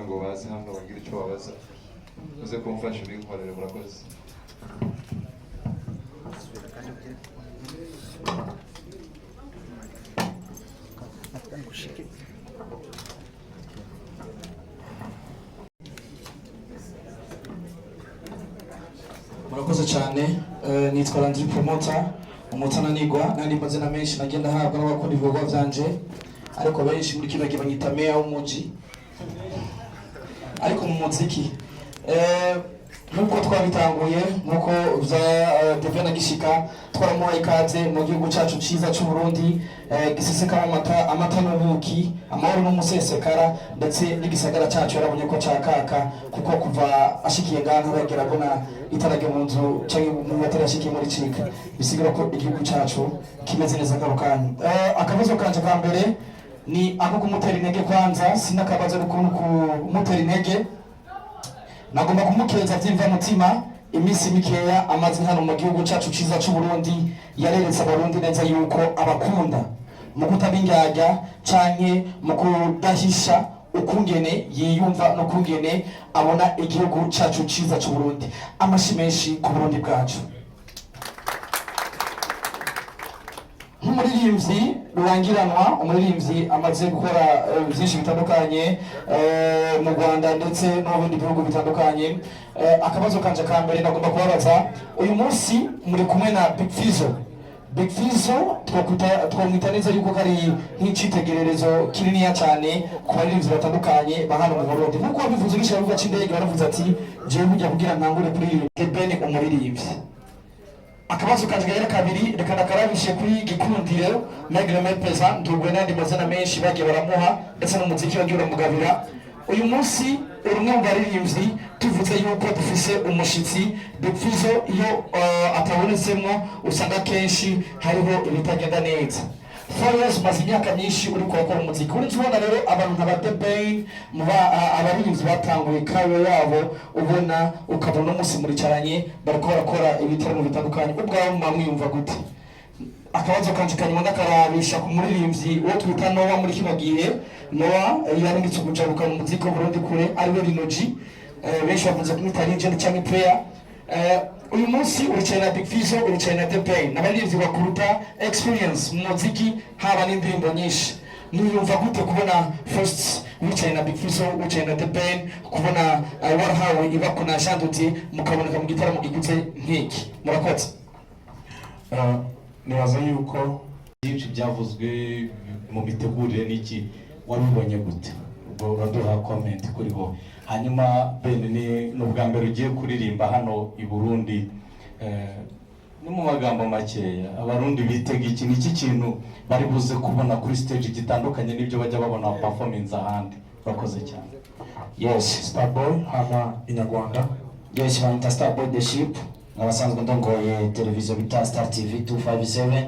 Ngo baze hano bagire icyo babaza, uze kumfasha ubinkorere. Murakoze. Murakoze cyane. Nitwa Landry Promoter, umutananigwa n'andi mazina menshi nagenda ahabwa n'abakunda ibikorwa vyanje, ariko benshi muri kino gihe banyita meya w'umuji. Ariko mu muziki, nk'uko twabitanguye, nk'uko vya The Ben agishika twaramuhaye ikaze mu gihugu cacu ciza c'u Burundi, gisesekamo amata, amata n'ubuki, amahoro n'umusesekara, ndetse n'igisagara cacu yarabonye ko cakaka, kuko kuva ashikiye ngaha ntaragera abona itarajya mu nzu canke mu batari ashikiye muri cika, bisigura ko igihugu cacu kimeze neza. Kano kanya, akabazo kanje ka mbere ni ako kumutera intege. Kwanza sinakabazo n'ukuntu kumutera intege, nagomba kumukeza by'imvamutima. Iminsi mikeya amaze hano mu gihugu cyacu cyiza cy'u Burundi, yareretse Abarundi neza yuko abakunda mu kutaba indyarya canke mu kudahisha ukungene yiyumva n'ukungene abona igihugu cyacu cyiza cy'u Burundi. Amashi menshi ku Burundi bwacu. Nk'umuririmbyi rurangiranwa, umuririmbyi amaze gukora byinshi bitandukanye mu Rwanda ndetse no mu bindi bihugu bitandukanye, akabazo kanje ka mbere nagomba kubabaza: uyu munsi muri kumwe na Big Fizzo. Big Fizzo twamwita neza yuko kari nk'icitegererezo kininiya cyane ku baririmbyi batandukanye ba hano mu Burundi. Nk'uko wabivuze ugishyira kibuga c'indege, baravuze ati: "Jewe burya kugira ntangure kuririmba." The Ben umuririmbyi, akabazo kanje gahera kabiri reka ndakarabishe kuri Gikundiro Maigre Mepeza Ndugwe n'andi mazina menshi bagiye baramuha, ndetse n'umuziki wagiye uramugabira. Uyu munsi uri umwe mu baririmbyi tuvuze yuko dufise umushitsi Big Fizzo, iyo atabonetsemo usanga kenshi hariho ibitagenda neza. Farious, umaze imyaka myinshi uri kurakora umuziki, uri ubona rero abantu nka ba The Ben, abaririmbyi batanguye kawe yabo, ubona ukabona uno munsi muricaranye, bariko barakora ibitaramo bitandukanye, ubwawe muba mwiyumva gute? Akabazo kanje kanyuma ndakarabisha ku muririmbyi uwo twita Noah. Muri kino gihe Noah yarungitse ukujabuka mu muziki w'Uburundi kure, ariwe Lino G, benshi bakunze kumwita Legend canke Player. Uyu munsi uricaye na Big Fizzo, uricaye na The Ben, n'abaririmbyi bakuruta experience mu muziki, haba n'indirimbo nyinshi. Niyumva gute kubona first wicaye na Big Fizzo, wicaye na The Ben, kubona warahawe ibako na Jean Dodier, mukaboneka mu gitaramo gikuze nk'iki? Murakoze. Nibaza yuko Byinshi byavuzwe mu mitegurire n'iki, wabibonye gute? Ubwo uraduha comment kuri wowe. Hanyuma Ben, ni ubwa mbere ugiye kuririmba hano i Burundi. Ni mu magambo makeya, Abarundi bitega iki? Ni iki kintu bari buze kubona kuri stage gitandukanye n'ibyo bajya babona performance ahandi? Urakoze cyane. Yes. Starboy, hama Inyarwanda. Yes, banyita Starboy The Ship, abasanzwe ndongoye televiziyo bita Star TV 257.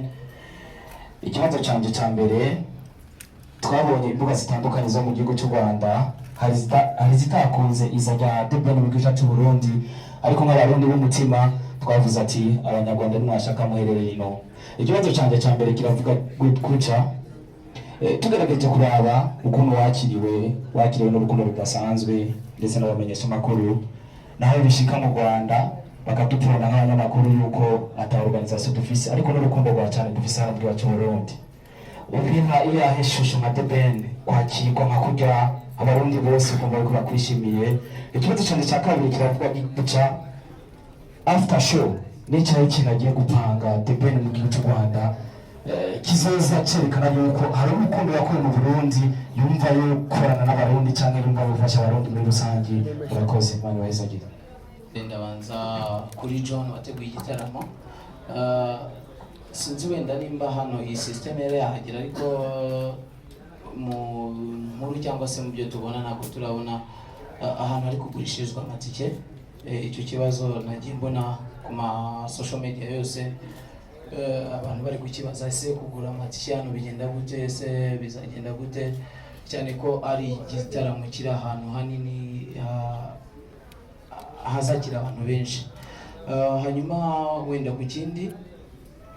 Ikibazo canje ca mbere, twabonye imbuga zitandukanye zo mu gihugu cy'u Rwanda, hari zitakunze iza rya The Ben mu gihugu cyacu Burundi, ariko nk'Abarundi b'umutima twavuze ati: "Abanyarwanda nimwashaka muherereye ino." Ikibazo canje ca mbere kiravuga gutya: tugerageje kuraba ukuntu wakiriwe, wakiriwe n'urukundo rudasanzwe, ndetse n'abamenyeshamakuru, naho bishika mu Rwanda bakadupfurana nk'abanyamakuru yuko ata organisation dufise, ariko n'urukundo rwa cyane dufise hano mu gihugu cy'u Burundi. Ubima iyahe shusho nka The Ben kwakirwa nka kurya Abarundi bose kumva yuko bakwishimiye? Ikibazo cyane cya kabiri kiravuga gutya: after show nicaye ikintu agiye gupanga The Ben mu gihugu cy'u Rwanda, kizoza cyerekana yuko hari urukundo yakuye mu Burundi, yumva yo gukorana n'Abarundi cyangwa yumva gufasha Abarundi muri rusange. Murakoze, Imana ibahezagire. Ndabanza kuri John wateguye igitaramo. Sinzi wenda nimba hano iyi system yari yahagera, ariko mu nkuru cyangwa se mu byo tubona ntabwo turabona ahantu hari kugurishirizwa amatike. Icyo kibazo nagiye mbona ku ma social media yose, abantu bari kukibaza: ese kugura amatike hano bigenda gute? Ese bizagenda gute, cyane ko ari igitaramo kiri ahantu hanini hazakira abantu benshi? Hanyuma wenda ku kindi,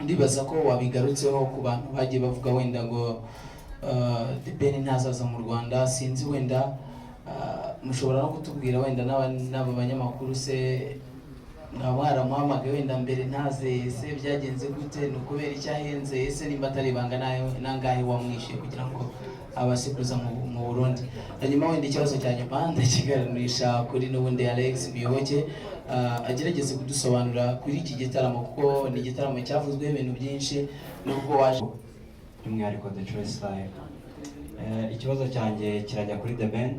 ndibaza ko wabigarutseho ku bantu bagiye bavuga wenda ngo The Ben ntazaza mu Rwanda. Sinzi wenda Mushobora no kutubwira wenda n'aba banyamakuru se mwaba mwaramuhamagaye wenda mbere ntaze? Ese byagenze gute? Ni ukubera icyo ahenze? Ese nimba atari ibanga, nangahe wamwishyuye kugira ngo abashe kuza mu Burundi? Hanyuma wenda ikibazo cya nyuma ndakiganisha kuri n'ubundi Alex Muyoboke, agerageze kudusobanurira kuri iki gitaramo, kuko ni igitaramo cyavuzweho ibintu byinshi nubwo waje. By'umwihariko The Choice Live. Ikibazo cyanjye kirajya kuri The Ben.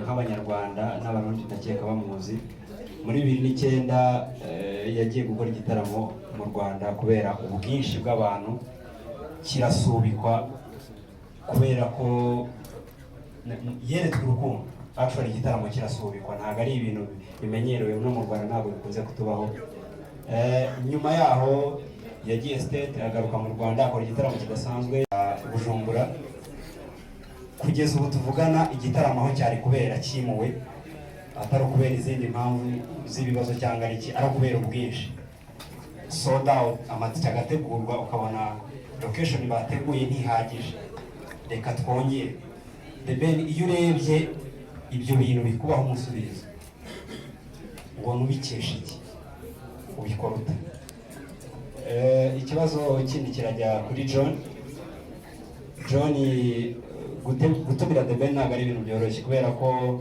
Nk'Abanyarwanda n'Abarundi ndakeka bamuzi, muri 2009 yagiye gukora igitaramo mu Rwanda, kubera ubwinshi bw'abantu kirasubikwa, kubera ko yeretswe urukundo. Actually igitaramo kirasubikwa, ntabwo ari ibintu bimenyerewe no mu Rwanda, ntabwo bikunze kutubaho. Nyuma yaho yagiye States, agaruka mu Rwanda, akora igitaramo kidasanzwe Bujumbura. Kugeza ubu tuvugana, igitaramo aho cyari kubera cyimuwe, atari ukubera izindi mpamvu z'ibibazo cyangwa ari iki, ari ukubera ubwinshi, sold out, amatike agategurwa, ukabona location bateguye ntihagije, reka twongere. The Ben, iyo urebye ibyo bintu bikubaho umusubizo, ubona ubikesha iki? Ubikora ute? Ikibazo kindi kirajya kuri John. John, gutumira The Ben ntabwo ari ibintu byoroshye, kubera ko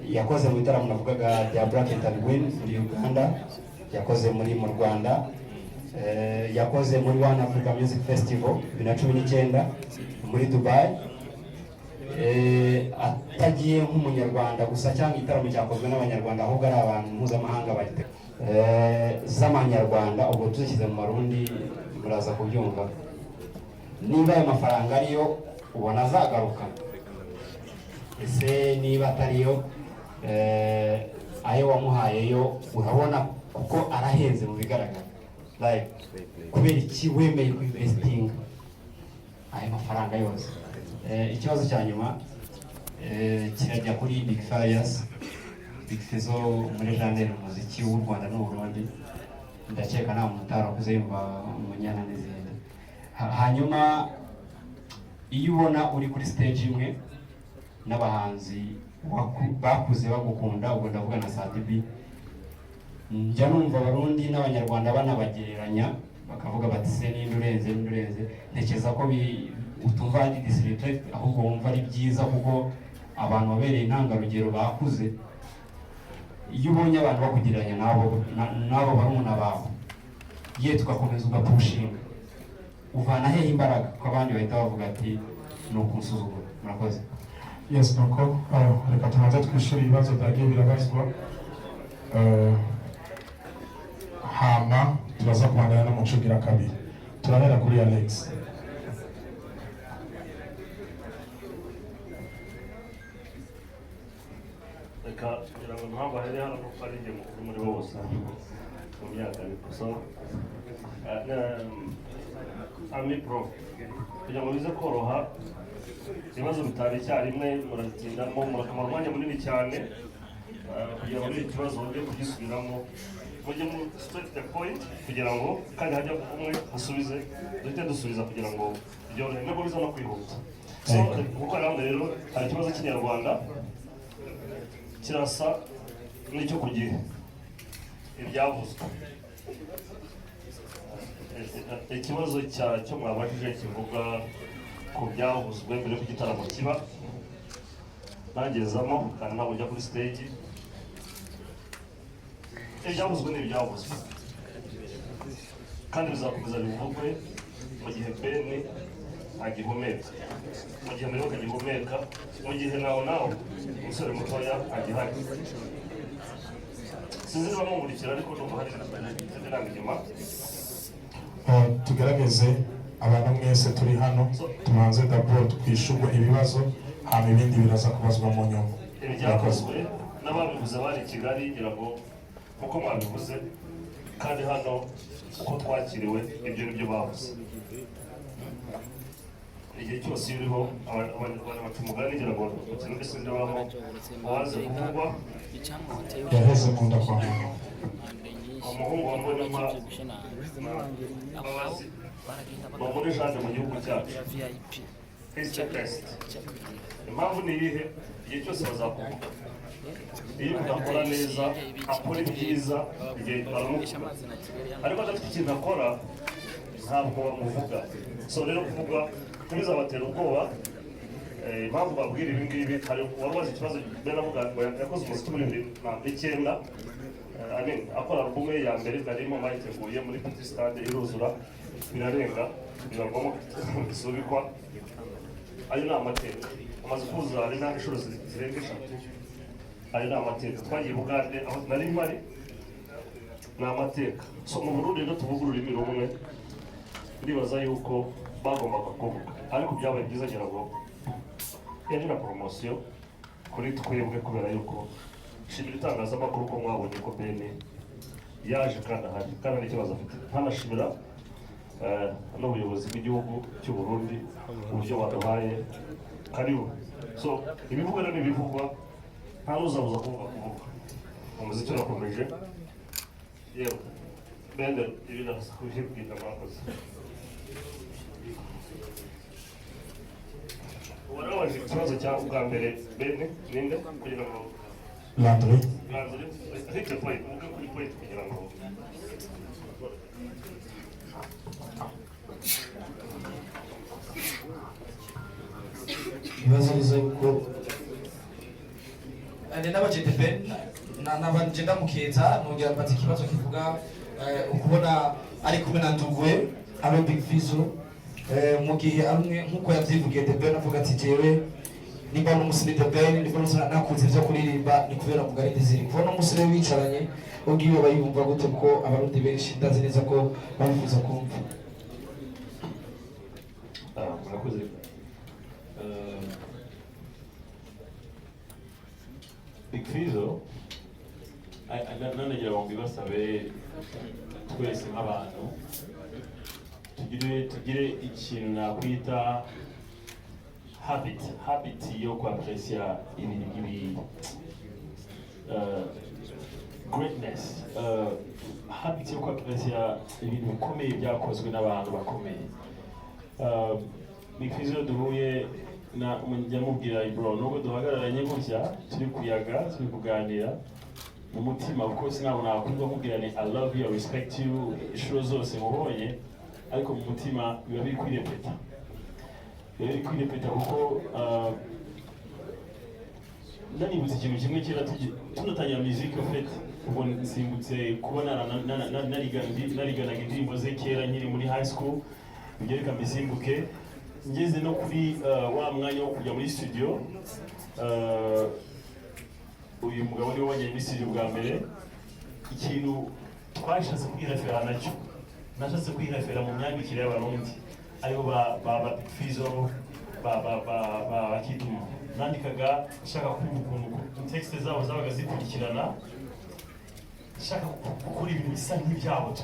yakoze mu bitaramo navugaga bya Black and Green muri Uganda, yakoze muri mu Rwanda, yakoze muri One Africa Music Festival 2019 muri Dubai. Atagiye nk'Umunyarwanda gusa cyangwa igitaramo cyakozwe n'Abanyarwanda, ahubwo ari abantu mpuzamahanga bagite z'Amanyarwanda, ubwo tuzishyize mu Marundi muraza kubyumva. Niba ayo mafaranga ariyo, ubona azagaruka? Ese niba atariyo, ayo wamuhayeyo urabona kuko arahenze mu bigaragara, like kubera iki wemeye kuinvestinga ayo mafaranga yose? Ikibazo cya nyuma kirajya kuri Big Farious. Big Fizzo, muri genre umuziki w'u Rwanda n'u Burundi, ndakeka nta muntu utarakuze yumva Munyana n'izindi. Hanyuma iyo ubona uri kuri stage imwe n'abahanzi bakuze bagukunda, ubwo ndavuga na Sat-B, njya numva Abarundi n'Abanyarwanda banabagereranya, bakavuga bati: "Se ninde urenze, ninde urenze?" Ntekereza ko utumva ari disrespect, ahubwo wumva ari byiza, kuko abantu babereye intangarugero bakuze. Iyo ubonye abantu bakugereranya n'abo barumuna bawe, ye tugakomeza ugapushinga, uvana hehe imbaraga, ko abandi bahita bavuga ati: "Ni ukunsuzugura"? Murakoze. Yes, nuko reka tubanze twishyure ibibazo byagiye birabazwa, hama turaza kubandanya no mu nce kabiri. Turahera kuri Alex. Reka kugira ngo impamvu ahereye hano kuko ari njye mukuru muri bose mu myaka, ariko so Ami Pro, kugira ngo bize koroha, ibibazo bitari icyarimwe, muratindamo, murakamara umwanya munini cyane, kugira ngo iki kibazo mujye kugisubiramo, mujye mu straight to the point, kugira ngo kandi hajya umwe asubize, duhite dusubiza kugira ngo byorohe nubwo biza no kwihuta. So kuko hano rero hari ikibazo cy'Inyarwanda kirasa n'icyo ku gihe ibyavuzwe. Ikibazo cyo mwabajije kivuga ku byavuzwe mbere y'uko igitaramo kiba, nagezamo kandi ntabwo njya kuri stage. Ibyavuzwe ni ibyavuzwe kandi bizakomeza bivugwe mu gihe Ben agihumeka, mu gihe Muyoboke agihumeka, mu gihe nawe nawe umusore mutoya agihari. Sinzi niba mumurikira, ariko ndumva hari izindi nama inyuma. Tugerageze abantu mwese turi hano tubanze d'abord twishyurwe ibibazo, hama ibindi biraza kubazwa mu nyuma. Ibyakozwe n'ababivuze bari i Kigali, ngira ngo nkuko mwabivuze kandi hano uko twakiriwe, ibyo ni byo bavuze. Igihe cyose iyo uriho abantu baca umugani, ngira ngo mu Kirundi sinzi babamo uwanze kuvugwa Yaheze mu nda kwa mama. Umuhungu wambaye imbabazi ni muri jande mu gihugu cyacu. He's the best. Impamvu ni iyihe? Igihe cyose bazakuvuga. Iyo umuntu akora neza, akora ibyiza, igihe baramuvuga, ariko adafite ikintu akora ntabwo bamuvuga. So rero kuvuga ntibizabatera ubwoba. Impamvu babwira ibi ngibi, hari uwari wazi ikibazo, Ben avuga ngo yakoze umuziki muri 2009. I mean, akora album ye ya mbere narimo bayiteguye muri Petit Stade, iruzura birarenga, biba ngombwa ko bisubikwa. Ayo ni amateka. Amaze kuzuza arena inshuro zirenga eshatu. Ayo ni amateka. Twagiye i Bugande aho nari mpari, ni amateka. So mu Burundi rero tuvuga ururimi rumwe, ndibaza yuko bagombaga kuvuga, ariko byabaye byiza ngira ngo yari na poromosiyo kuri twebwe, kubera yuko shimira itangazamakuru ko mwabonye ko Ben yaje kandi ahari kandi n'ikibazo afite. Ntanashimira n'ubuyobozi bw'igihugu cy'u Burundi uburyo baduhaye karibu. So ibivugwa rero ni ibivugwa, nta n'uzabuza kuvuga. Umuziki urakomeje. Yewe Ben, ibi ndaza kubibwira. Mwakoze. Warabaje ikibazo cya bwa mbere, Ben ninde kugira ngo Landry. Landry, hit the point, uvuge kuri point kugira ngo Ibibazo biza yuko ni n'abajede Ben nabanje ndamukeza, nongera mbaza ikibazo kivuga ukubona ari kumwe na Ndugwe abe Big Fizzo, mu gihe ari umwe nk'uko yavyivugiye. The Ben avuga ati: "Jewe nimba n'umunsi ni The Ben, nimba n'umunsi nakunze ivyo kuririmba ni kubera Mugari Desire." Kubona umunsi rero bicaranye ubwiwe bayumva gute? Kuko Abarundi benshi ndazi neza ko babifuza kumva. Ah, murakoze. Big Fizzo, nanagira ngo mbibasabe twese nk'abantu tugire ikintu nakwita habit yo kwaprecia ibi greatness, habit yo kwaprecia ibintu bikomeye byakozwe n'abantu bakomeye. Big Fizzo duhuye na njya mubwira: "Bro, nubwo duhagararanye gutya turi kuyaga, turi kuganira, mu mutima, kuko sinabona nakumva nkubwira ni I love you, I respect you inshuro zose mubonye, ariko mu mutima biba biri kwirepeta, biba biri kwirepeta." Kuko nanibutse ikintu kimwe kera tunatangira musique, en fait ubwo nsimbutse kuba nariganaga indirimbo ze kera nkiri muri high school. Ibyo reka mbisimbuke, ngeze no kuri wa mwanya wo kujya muri studio. Uyu mugabo niwe wajyanye muri studio bwa mbere. Ikintu twashatse kwirefera nacyo, nashatse kwirefera mu myandikire y'Abarundi, aribo ba Big Fizzo, ba Kidumu. Nandikaga nshaka kumva ukuntu texte zabo zabaga zikurikirana, nshaka gukora ibintu bisa nk'ibyabo tu.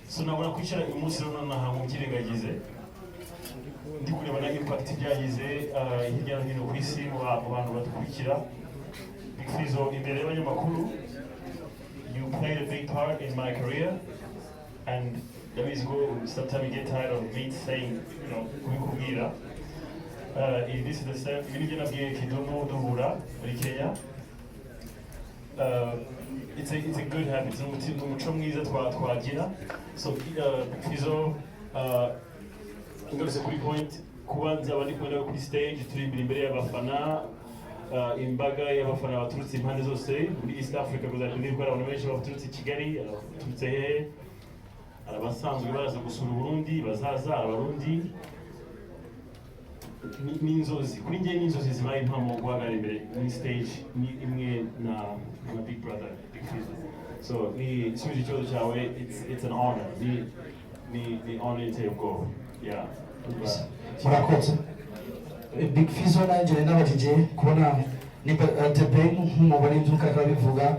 So nabona kwicara uyu munsi rero nonaha ngo mbyirengagize, ndi kureba na impact byagize hirya no hino ku isi mu bantu badukurikira. Big Fizzo, imbere y'abanyamakuru, you played a big part in my career, and ndabizi ko sometimes you get tired of me saying, kubikubwira. This is the same, ibi nibyo nabwiye Kidumu duhura muri Kenya. It's a good habit, ni umuco mwiza twagira. So Big Fizzo, ngarutse kuri point, kuba nzaba ndi kumwe nawe kuri stage turimbira imbere y'abafana, imbaga y'abafana baturutse impande zose muri East Africa, kuzajya ko hari abantu benshi baturutse i Kigali, abaturutse hehe, hari abasanzwe baraza gusura Uburundi, bazaza Abarundi. Ni inzozi kuri njye, ni inzozi zibaye impamo guhagarara imbere muri stage ni imwe na big brother Big Fizzo. So ni nsubije ikibazo cyawe, it's an honor, ni honor iteye ubwoba, yeah. Murakoze. Big Fizzo, nanjye nari nabajije kubona nimba The Ben nk'umubare w'inzu ariko arabivuga,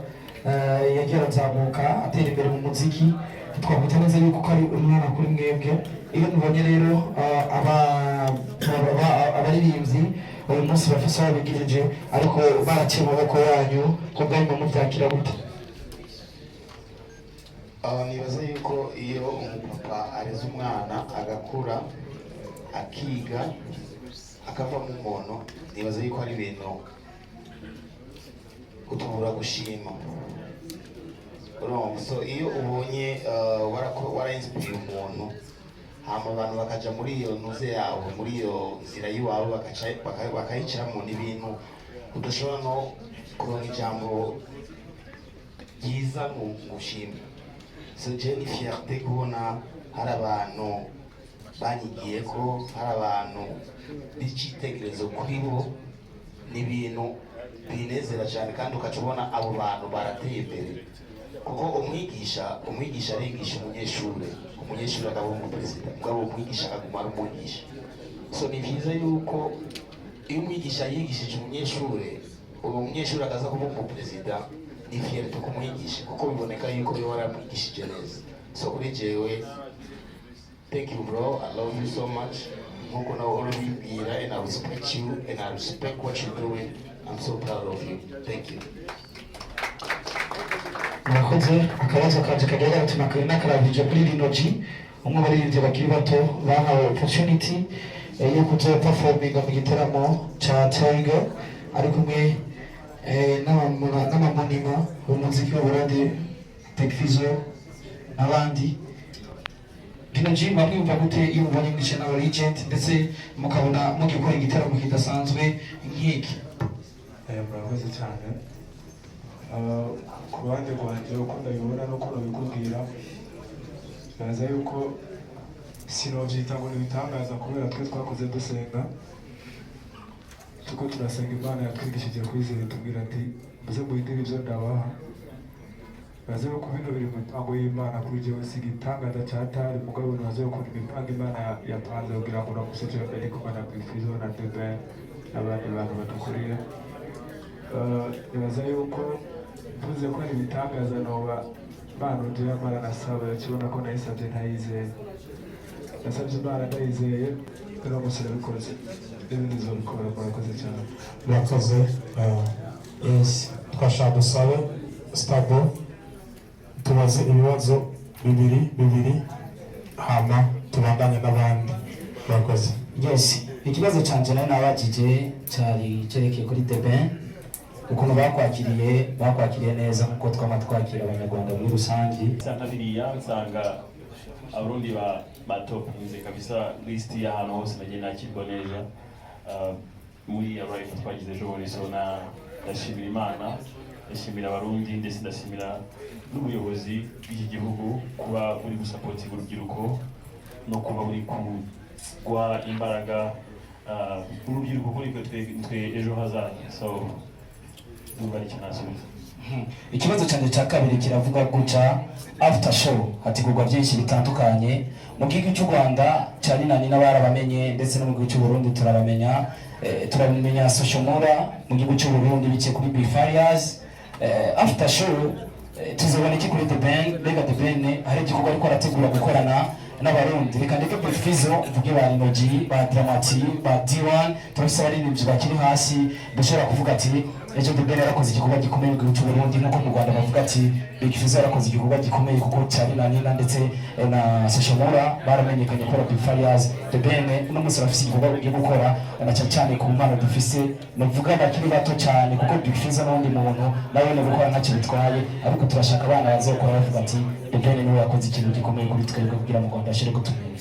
yagiye arazamuka atera imbere mu muziki, twakwita neza yuko ko ari umwana kuri mwebwe. Iyo mubonye rero abaririmbyi uyu munsi bafise aho bigejeje ariko baraciye mu maboko yanyu, ko bwanyu mubyakira gute? Nibaza yuko iyo umupapa areze umwana agakura. Akiga akavamo umuntu. Nibaza yuko ari ibintu utubura gushima, urumva? So iyo ubonye warainspiriye umuntu, hama abantu bakaja muri iyo ntuze yawe, muri iyo nzira y'iwawe, bakayicamo, n'ibintu udashobora no kuronka ijambo ryiza ngo ngushime. So je ni fierté kubona hari abantu banyigiye ko, hari abantu b'icitegererezo kuri bo. Ni ibintu binezera cyane, kandi ukaca ubona abo bantu barateye imbere, kuko umwigisha arigisha umunyeshuri, umunyeshuri akaba umuperezida, mugabo umwigisha akaguma ari umwigisha. So ni byiza yuko iyo umwigisha yigishije umunyeshuri, uwo munyeshuri akaza kuba umuperezida, ni fierté kumwigisha, kuko biboneka yuko iyo waramwigishije neza. So kuri jewe, thank you bro, I love you so much, nkuko nawe urabibwira, and I respect you and I respect what you're doing. I'm so proud of you. Thank you. Murakoze. Akabazo kanje kagira gatuma kari nakarabije kuri Lino G, umwe mu baririmbyi bakiri bato bahawe opportunity yo kuza performinga mu gitaramo ca Tiger, ari kumwe n'amamonima b'umuziki w'Uburundi, Big Fizzo n'abandi. Lino G, mwamwumva gute iyo mubonye mwicaye n'aba legend, ndetse mukabona mugiye gukora igitaramo kidasanzwe nk'iki? Murakoze cyane. Ku ruhande rwanjye, uko ndabibona n'uko nabikubwira, bibaza yuko sinobyita ngo ni ibitangaza, kubera twe twakoze dusenga, tuko turasenga. Imana yatwigishije kwizera, itubwira ati: "Muze muhindure ibyo ndabaha." Baze yuko bino biri mu mipango y'Imana. Kuri jewe si igitangaza cya tari, mugabo nibaze ukuntu imipango Imana yapanze kugira ngo uramutse jewe ndi kumwe na Big Fizzo na The Ben n'abandi bantu badukuriye. Nibaza yuko mvuze ko ari ibitangaza, noba Imana undi yamara nasaba yakibona ko nayisabye ntayizeye. Nasabye Imana ndayizeye, uno munsi irabikoze, n'ibindi izobikora. Murakoze cyane. Murakoze. Yes, twashaka dusabe stabo tubaze ibibazo bibiri bibiri, hama tubandanye n'abandi. Murakoze. Yes, ikibazo canje nari nabajije cyari cyerekeye kuri The Ben, ukuntu bakwakiriye neza nkuko twama twakira Abanyarwanda muri rusange. Nsanga biriya, nsanga Abarundi ba batopinze kabisa list y'ahantu hose nagiye nakirwa neza. Muri arrive twagize ejo bundi, so na ndashimira Imana, ndashimira Abarundi, ndetse ndashimira n'ubuyobozi bw'iki gihugu kuba buri gusapotinga urubyiruko no kuba buri kugwa imbaraga urubyiruko kuri twe ejo hazaza. So ndumva ari icyo nasubiza. Ikibazo cyanjye cya kabiri kiravuga guca after show hategurwa byinshi bitandukanye mu gihugu cy'u Rwanda cyane na nina barabamenye, ndetse no mu gihugu cy'u Burundi turabamenya, turabimenya Social Mula mu gihugu cy'u Burundi biciye kuri Big Farious. After show tuzobona iki kuri The Ben? Mbega The Ben hari igikorwa ariko arategura gukorana n'Abarundi? Reka ndeke Big Fizzo, mvuge ba Lino G, ba Dramati, ba D1. Turafise abaririmbyi bakiri hasi dushobora kuvuga ati ejo The Ben yarakoze igikorwa gikomeye mu gihugu cy'u Burundi, nk'uko mu Rwanda bavuga ati Big Fizzo yarakoze igikorwa gikomeye, kuko cyari na Nina ndetse na Social Mula baramenyekanye kubera Big Farious. The Ben uno munsi arafise igikorwa ugiye gukora, na cyane cyane ku mpano dufise nuvuga bakiri bato cyane, kuko Big Fizzo n'undi muntu nawe ni gukora ntacyo bitwaye, ariko turashaka abana bazokora bavuga ati The Ben niwe yakoze ikintu gikomeye kuri twebwe kugira mu Rwanda ashire kutumenya.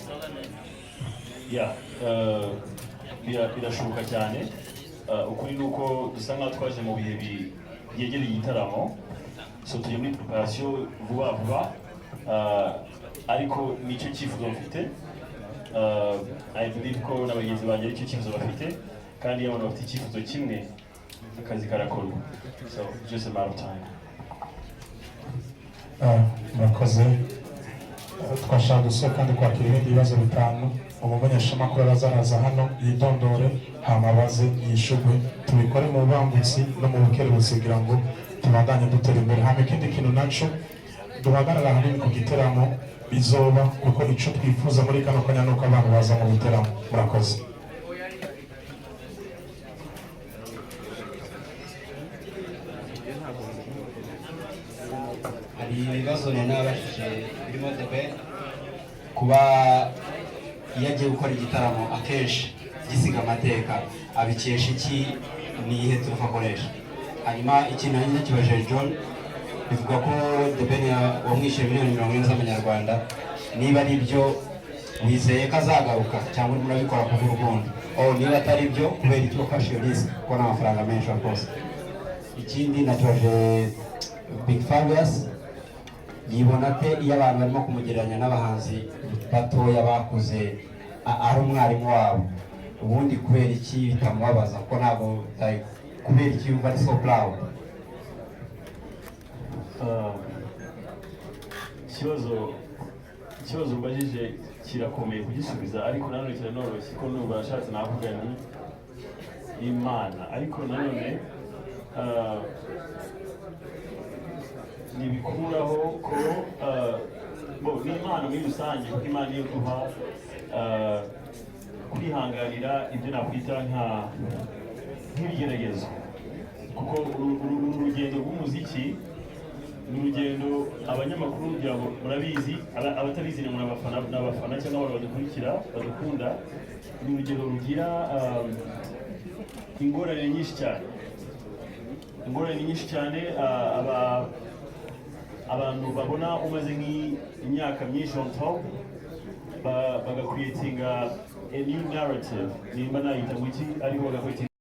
Ya, birashoboka cyane. Ukuri ni uko dusa nkaho twaje mu bihe byegereye igitaramo, so tujya muri preparation vuba vuba. Ariko nicyo cyifuzo mfite. I believe ko na bagenzi banjye aricyo cyifuzo bafite, kandi iyo abantu bafite icyifuzo kimwe, akazi karakorwa. So just a matter of time. Murakoze. Twashaka gusaba kandi kwakira ibindi bibazo bitanu. Umumenyeshamakuru araza hano yidondore, hama abaze yishurwe. Tubikore mu bubangutsi no mu bukerebutsi kugira ngo tubandanye dutera imbere. Hama ikindi kintu naco duhagarara ahanini ku giteramo bizoba, kuko ico twifuza muri kano kanya nuko abantu baza mu biteramo. Murakoze. Hari ibibazo nari nabajije birimo The Ben kuba Iyo agiye gukora igitaramo, akenshi gisiga amateka, abikesha iki? Ni iyihe turufu akoresha? Hanyuma ikintu nanjye nakibajije John, bivuga ko The Ben wamwishyuye miliyoni 40 z'amanyarwanda. Niba ari byo, wizeye ko azagaruka cyangwa urimo urabikora kubw'urukundo? Oh, niba atari byo, kubera icyo wafashe iyo risk, kuko ni amafaranga menshi, of course? Ikindi nakibaje Big Farious, yibona ate iyo abantu barimo kumugereranya n'abahanzi batoya bakuze, ari umwarimu wabo? Ubundi kubera iki bitamubabaza, kuko ntabwo, like, kubera iki yumva ari so proud? Ikibazo mbajije kirakomeye kugisubiza, ariko nanone kiranoroshye, ko numva nashatse navuga ni Imana, ariko nanone ntibikuraho ko bo ni Imana muri rusange, kuko Imana iyo duha kwihanganira ibyo nakwita nk'ibigeragezo, kuko uru rugendo rw'umuziki ni urugendo abanyamakuru kugira ngo murabizi, abatabizi ni muri abafana, ni abafana cyangwa abantu badukurikira badukunda. Ni urugendo rugira ingorane nyinshi cyane, ingorane nyinshi cyane. Abantu babona umaze nk'imyaka myinshi on top, bagacreatinga a new narrative, nimba nayita ngo iki, ariko bagacreatinga